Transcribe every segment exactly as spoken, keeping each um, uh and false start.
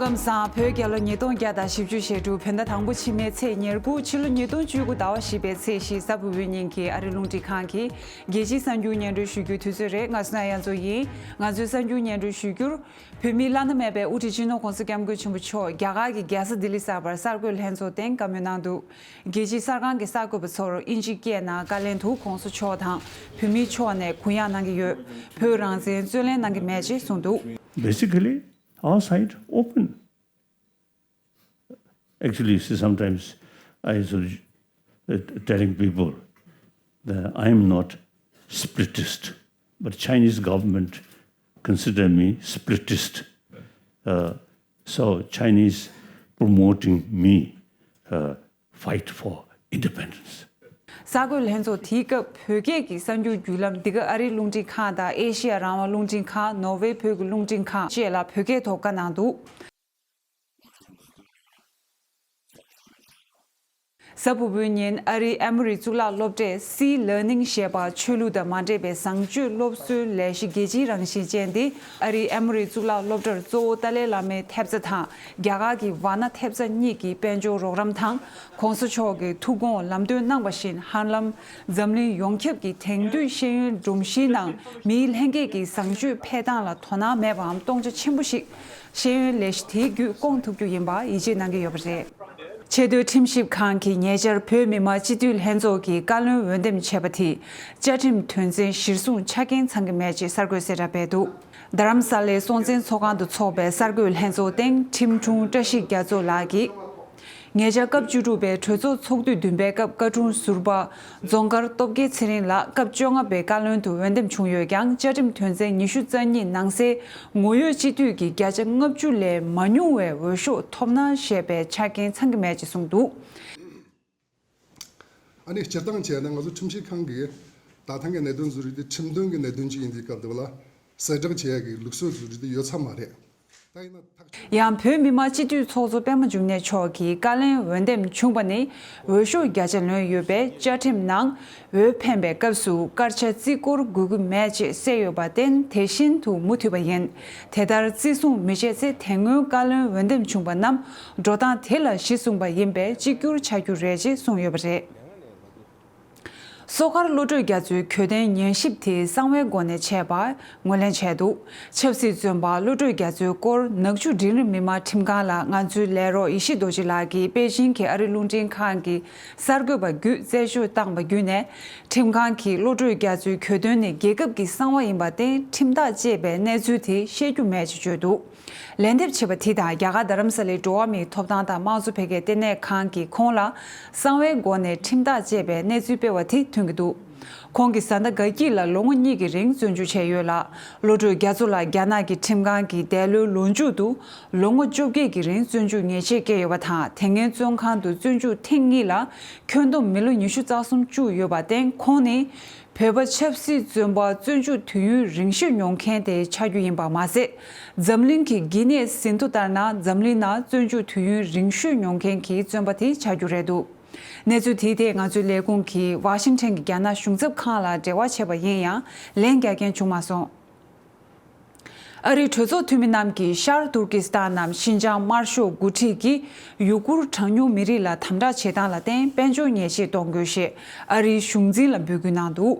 སྐུ་ཁམས་བཟང་། བོད་རྒྱལ་ལོ་ཉིས་སྟོང་བརྒྱ་དང་བཞི་བཅུ་ཞེ་དྲུག་བོད་ཟླ་དང་པོ་ཕྱི་མའི་ཚེས་ཉེར་དགུ། ཕྱི་ལོ་ཉིས་སྟོང་བཅུ་དགུ་ཟླ་བ་བཞི་པའི་ཚེས་བཞི། གཟའ་ཕུར་བུའི་ཉིན་གྱི་ཨ་རིའི་རླུང་འཕྲིན་ཁང་གི་རྒྱལ་སྤྱིའི་གསར་འགྱུར་སྙན་སྒྲོན་ཞུ་རྒྱུའི་དུས་ཚོད་རེད། ང་སོ་ན་གཡང་མཚོ་ཡིན། ང་ཚོའི་གསར་འགྱུར་སྙན་སྒྲོན་ཞུ་རྒྱུར། བོད་མིའི་བླ་ན་མེད་པའི་དབུ་ཁྲིད་སྤྱི་ནོར་༸གོང་ས་༸སྐྱབས་མགོན་ཆེན་པོ་མཆོག་རྒྱ་གར་གྱི་རྒྱལ་ས་ལྡི་ལི་གསར་པར་གསར་འགོད་ལྷན་ཚོགས་སྟེང་བཀའ་མོལ་གནང་འདུག། རྒྱལ་སྤྱིའི་གསར་ཁང་གི་གསར་འགོད་པ་ཚོར་དབྱིན་ཇིའི་སྐད་ནང་བཀའ་ལན་དུ་༸གོང་ས་མཆོག་དང་བོད་མིའི་ཕྱོགས་ནས་གུ་ཡངས་གནང་གི་ཡོད། བོད་རང་བཙན་རྩོད་ལེན་གནང་གི་མེད་ཅེས་གསུངས་འདུག། Basically, our side open. Actually, you see, sometimes I was, uh, telling people that I am not splittist, but Chinese government consider me splittist. Uh, so Chinese promoting me, uh, fight for independence. གསར་འགོད་ལྷན་ཚོགས་དེའི་སྐབས་བོད་སྐད་ཀྱི་གསར་འགྱུར་བརྒྱུད་ལམ་འདི་ག་ཨ་རིའི་རླུང་འཕྲིན་ཁང་དང་ཨེ་ཤི་ཡ་རང་དབང་རླུང་འཕྲིན་ཁང་། ནོར་ཝེ་བོད་ཀྱི་རླུང་འཕྲིན་ཁང་བཅས་ལ་བོད་སྐད་ཐོག་བཀའ་གནང་འདུག། གཟའ་ཕུར་བུའི་ཉིན་ཨ་རིའི་ཨེ་མོ་རི་གཙུག་ལག་སློབ་གྲྭས་སི་ལར་ནིང་ཞེས་པ་ཆོས་ལུགས་དང་མ་འདྲེས་པའི་བཟང་སྤྱོད་སློབ་གསོའི་ལས་གཞི་རྒྱལ་སྤྱིའི་རང་བཞིན་ཅན་འདི་ཨ་རིའི་ཨེ་མོ་རི་གཙུག་ལག་སློབ་གྲྭར་གཙོ་བོ་ཏཱ་ལའི་བླ་མའི་ཐེབས་རྩ་དང་རྒྱ་གར་གྱི་ཝཱ་ཎ་ཐེབས་རྩ་གཉིས་ཀྱི་དཔལ་འབྱོར་རོགས་རམ་དང་། ༸གོང་ས་མཆོག་གི་ཐུགས་དགོངས་ལམ་སྟོན་གནང་བ་བཞིན་ཧ་ལམ་འཛམ་གླིང་ཡོངས་ཁྱབ་ཀྱི་དེང་དུས་ཤེས་ཡོན་སྒྲོམ་གཞིའི་ནང་མིའི་ལྷན་སྐྱེས་ཀྱི་བཟང་སྤྱོད་འཕེལ་སྟངས་ལ་དོ་སྣང་མེད་པའམ་སྟོང་ཆ་ཆེན་པོ་ཞིག་ཤེས་ཡོན་ལས་གཞི་དེའི་བརྒྱུད་སྐོང་ཐུབ་རྒྱུ་ཡིན་པ་ཡིད་ཆེས་གནང་གི་ཡོད་པ་རེད། ཆེས་མཐོའི་ཁྲིམས་ཞིབ་ཁང་གིས་ཉེ་ཆར་བོད་མི་མང་སྤྱི་འཐུས་ལྷན་ཚོགས་ཀྱི་བཀའ་བློན་འོས་འདེམས་བྱས་པ་དེས་བཅའ་ཁྲིམས་དོན་ཚན་གཞིར་བཟུང་ཆ་རྐྱེན་ཚང་གི་མེད་ཅེས་གསར་འགོད་གསལ་བསྒྲགས་སྤེལ་འདུག། རྡ་རམ་ས་ལའི་སྲོང་བཙན་ཚོགས་ཁང་དུ་འཚོགས་པའི་གསར་འགོད་ལྷན་ཚོགས་སྟེང་ཁྲིམས་དྲུང་བཀྲ་ཤིས་རྒྱ་མཚོ་ལགས་ཀྱིས། ཉེ་ཆར་སྐབས་བཅུ་དྲུག་པའི་གྲོས་ཚོགས་ཚོགས་དུས་བདུན་པའི་སྐབས་བཀའ་དྲུང་ཟུར་པ་རྫོང་དཀར་སྟོབས་རྒྱལ་ཚེ་རིང་ལགས་སྐབས་བཅོ་ལྔ་པའི་བཀའ་བློན་དུ་འོས་འདེམས་བྱུང་ཡོད་ཀྱང་། བཅའ་ཁྲིམས་དོན་ཚན་ཉི་ཤུ་རྩ་གཉིས་ནང་གསལ་ངོ་ཡོད་སྤྱི་འཐུས་ཀྱི་བརྒྱ་ཆ་ལྔ་བཅུ་ལས་མ་ཉུང་བའི་འོས་ཤོག་ཐོབ་ན་ཞེས་པའི་ཆ་རྐྱེན་ཚང་གི་མེད་ཅེས་གསུངས་འདུག། ཨ་ནི་སྤྱིར་བཏང་བྱས་ན་ང་ཚོ་ཁྲིམས་ཞིབ་ཁང་གིས་ད་ཐེངས་ཀྱི་གནད་དོན་བཟོ་རིགས་དེ་ཁྲིམས་དོན་གྱི་གནད་དོན་ཅིག་ཡིན་དུས་སྐབས་དེ་བ་ལ་གསལ་བསྒྲགས་བྱེད་ཡག་གི་ལུགས་སྲོལ་བཟོ་རིགས་དེ་ཡོད་ས་མ་རེད། ད་ཡིན་ན་ཐག་ཆོད། ཡང་བོད་མི་མང་སྤྱི་འཐུས་ཚོགས་གཙོ་པད་མ་འབྱུང་གནས་མཆོག་གིས་བཀའ་བློན་འོས་འདེམས་བྱུང་བ་ནི་འོས་ཤོག་བརྒྱ་ཆ་ལོན་ཡོད་པས་བཅའ་ཁྲིམས་ནང་འོས་འཕེན་པའི་སྐབས་སུ་སྐར་ཆ་རྩིས་སྐོར་དགོས་ཀྱི་མེད་ཅེས་གསལ་ཡོད་པར་བརྟེན་དེ་བཞིན་དུ་མུ་མཐུད་པ་ཡིན། དེ་ལྟར་བརྩི་སྲུང་མི་བྱེད་ཚེ་དེ་སྔོན་བཀའ་བློན་འོས་འདེམས་བྱུང་བ་རྣམས་འགྲོ་སྟངས་དེ་ལ་གཞི་བཟུང་བ་ཡིན་པས་གཅིག་གྱུར་ཆགས་རྒྱུ་རེད་ཅེས་གསུངས་ཡོད་པ་རེད། སོ་ཁར་བློ་གྲོས་རྒྱ་མཚོའི་གྱོད་དོན་ཉན་ཞིབ་དེ་གསང་བའི་སྒོ་ནས་བྱས་པ་ངོས་ལེན་བྱས་འདུག། ཆབ་སྲིད་བཙོན་པ་བློ་གྲོས་རྒྱ་མཚོའི་སྐོར་ནག་ཆུ་འབྲིང་རིམ་མི་མང་ཁྲིམས་ཁང་ལ་ང་ཚོའི་ལས་རོགས་ཡེ་ཤེས་རྡོ་རྗེ་ལགས་ཀྱིས་པེ་ཅིང་གི་ཨ་རིའི་རླུང་འཕྲིན་ཁང་གི་གསར་འགོད་པ་བརྒྱུད་རྩད་གཅོད་བཏང་བ་བརྒྱུད་ནས། ཁྲིམས་ཁང་གིས་བློ་གྲོས་རྒྱ་མཚོའི་གྱོད་དོན་ནི་རྒྱལ་ཁབ་ཀྱི་གསང་བ་ཡིན་པར་བརྟེན་ཁྲིམས་ཐག་བཅད་པའི་གནས་ཚུལ་དེ་བཤད་རྒྱུ་མེད་ཅེས་བརྗོད་འདུག། ལན་འདེབས་བྱས་པ་དེ་དང་། རྒྱ་གར་རྡ་རམ་ས་ལའི་འགྲོ་བ་མིའི་ཐོབ་ཐང་དང་དམངས་གཙོ་འཕེལ་རྒྱས་ལྟེ་གནས་ཁང་གིས་ཁོང་ལ་གསང་བའི་སྒོ་ནས་ཁྲིམས་ཐག་བཅད་པའི་གནས་ཚུལ་སྤེལ་བ་དེ་ཐོན་གྱི་འདུག། ཁོང་གིས་བཟའ་ཟླ་དགའ་སྐྱིད་ལ་ལོ་ངོ་གཉིས་ཀྱི་རིང་བཙོན་འཇུག་བྱས་ཡོད་ལ། བློ་གྲོས་རྒྱ་མཚོ་ལ་རྒྱ་ནག་གི་ཁྲིམས་ཁང་གིས་འདས་ལོའི་ལོ་མཇུག་ཏུ་ལོ་ངོ་བཅོ་བརྒྱད་ཀྱི་རིང་བཙོན་འཇུག་ཉེས་ཆད་བཀལ་ཡོད་པ་དང་། དེ་སྔའི་བཙོན་ཁང་དུ་བཙོན་འཇུག་ཐེངས་གཉིས་ལ་ཁྱོན་བསྡོམས་མི་ལོ་ཉི་ཤུ་རྩ་གསུམ་བཅུག་ཡོད་པར་བརྟེན། ཁོང་ནི་བོད་པ་ཆབ་སྲིད་བཙོན་པ་བཙོན་འཇུག་དུས་ཡུན་རིང་ཤོས་མྱོང་མཁན་དེ་ཆགས་རྒྱུ་ཡིན་པ་མ་ཟད། འཛམ་གླིང་གི་གྷི་ནེ་སི་ཟིན་ཐོ་ལྟར་ན་འཛམ་གླིང་ནང་བཙོན་འཇུག་དུས་ཡུན་རིང་ཤོས་མྱོང་མཁན་གྱི་བཙོན་པ་དེ་ཆགས་རྒྱུ་རེད་འདུག། གནས་ཚུལ་དེའི་ཐད་ང་ཚོའི་ལས་ཁུངས་ཀྱིས་ཝ་ཤིང་ཊོན་གྱི་རྒྱ་ནག་གཞུང་ཚབ་ཁང་ལ་འབྲེལ་བ་བྱས་པ་ཡིན་ཡང་ལན་རྒྱག་མཁན་བྱུང་མ་སོང་། ཨ་རིའི་གྲོས་ཚོགས་འཐུས་མི་རྣམས་ཀྱིས་ཤར་ཏུར་ཀི་སི་ཐན་ནམ་ཤིན་ཅང་དམར་ཤོག་འགོ་ཁྲིད་ཀྱིས་ཡུ་གུར་གྲངས་ཉུང་མི་རིགས་ལ་དམ་དྲག་བྱེད་སྟངས་ལ་བརྟེན་དཔལ་འབྱོར་ཉེས་ཆད་གཏོང་དགོས་ཞེས་ཨ་རིའི་གཞུང་འཛིན་ལ་འབོད་སྐུལ་གནང་འདུག།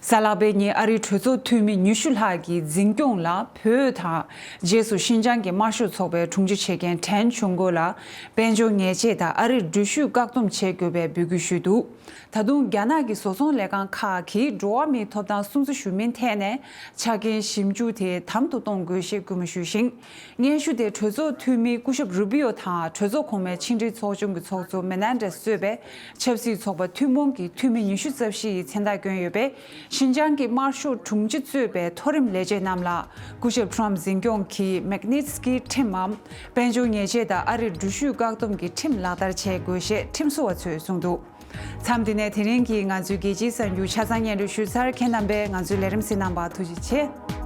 གཟའ་ལྷག་པའི་ཉིན་ཨ་རིའི་གྲོས་ཚོགས་འཐུས་མི་ཉི་ཤུ་ལྷག་གིས་འཛིན་སྐྱོང་ལ་བོད་དང་རྗེས་སུ་ཤིན་ཅང་གི་དམར་ཤོག་ཚོགས་པའི་དྲུང་ཆེ་བྱེད་མཁན་ཁྲེན་ཆུང་གོ་ལ་དཔལ་འབྱོར་ཉེས་ཆད་དང་ཨ་རིར་འགྲུལ་བཞུད་བཀག་སྡོམ་བྱེད་དགོས་པའི་འབོད་སྐུལ་ཞུས་འདུག། ད་དུང་རྒྱ་ནག་གི་བཟོ་ཚོང་ལས་ཁང་ཁག་གིས་འགྲོ་བ་མིའི་ཐོབ་ཐང་སྲུང་བརྩི་ཞུ་མིན་ཐད་ནས་ཆ་རྐྱེན་ཞིབ་འཇུག་དེ་དམ་དུ་གཏོང་དགོས་ཞེས་སྐུལ་མ་ཞུས་ཤིང་། སྙན་ཞུ་དེ་གྲོས་ཚོགས་འཐུས་མི་སྐུ་ཞབས་རུ་བི་ཡོ་དང་གྲོས་ཚོགས་གོང་མའི་ཕྱི་འབྲེལ་ཚོགས་ཆུང་གི་ཚོགས་གཙོ་མེ་ནན་ཌེས་གཙོས་པའི་ཆབ་སྲིད་ཚོགས་པ་ཐུན་མོང་གི་འཐུས་མི་ཉི་ཤུ་རྩ་བཞི་ཡིས་མཚན་རྟགས་བསྐྱོན་ཡོད་པས། ཤིན་ཅང་གི་དམར་ཤོག་དྲུང་ཆེ་གཙོས་པའི་མཐོ་རིམ་ལས་བྱེད་རྣམས་ལ་སྐུ་ཞབས་ཁྲོམ་འཛིན་སྐྱོང་གིས་མེག་ནིས་ཀི་ཁྲིམས་འམ་དཔལ་འབྱོར་ཉེས་ཆད་དང་ཨ་རིར་འགྲུལ་བཞུད་བཀག་སྡོམ་གྱི་ཁྲིམས་ལག་བསྟར་བྱེད་དགོས་ཞེས་ཁྲིམས་བཟོ་བ་ཚོས་གསུངས་འདུག། མཚམས་འདི་ནས་དེ་རིང་གི་ང་ཚོའི་རྒྱལ་སྤྱིའི་གསར་འགྱུར་ཆ་ཚང་སྙན་སྒྲོན་ཞུས་ཚར། ཁྱེད་རྣམ་པས་ང་ཚོའི་ལས་རིམ་གཟིགས་གནང་བར་ཐུགས་རྗེ་ཆེ།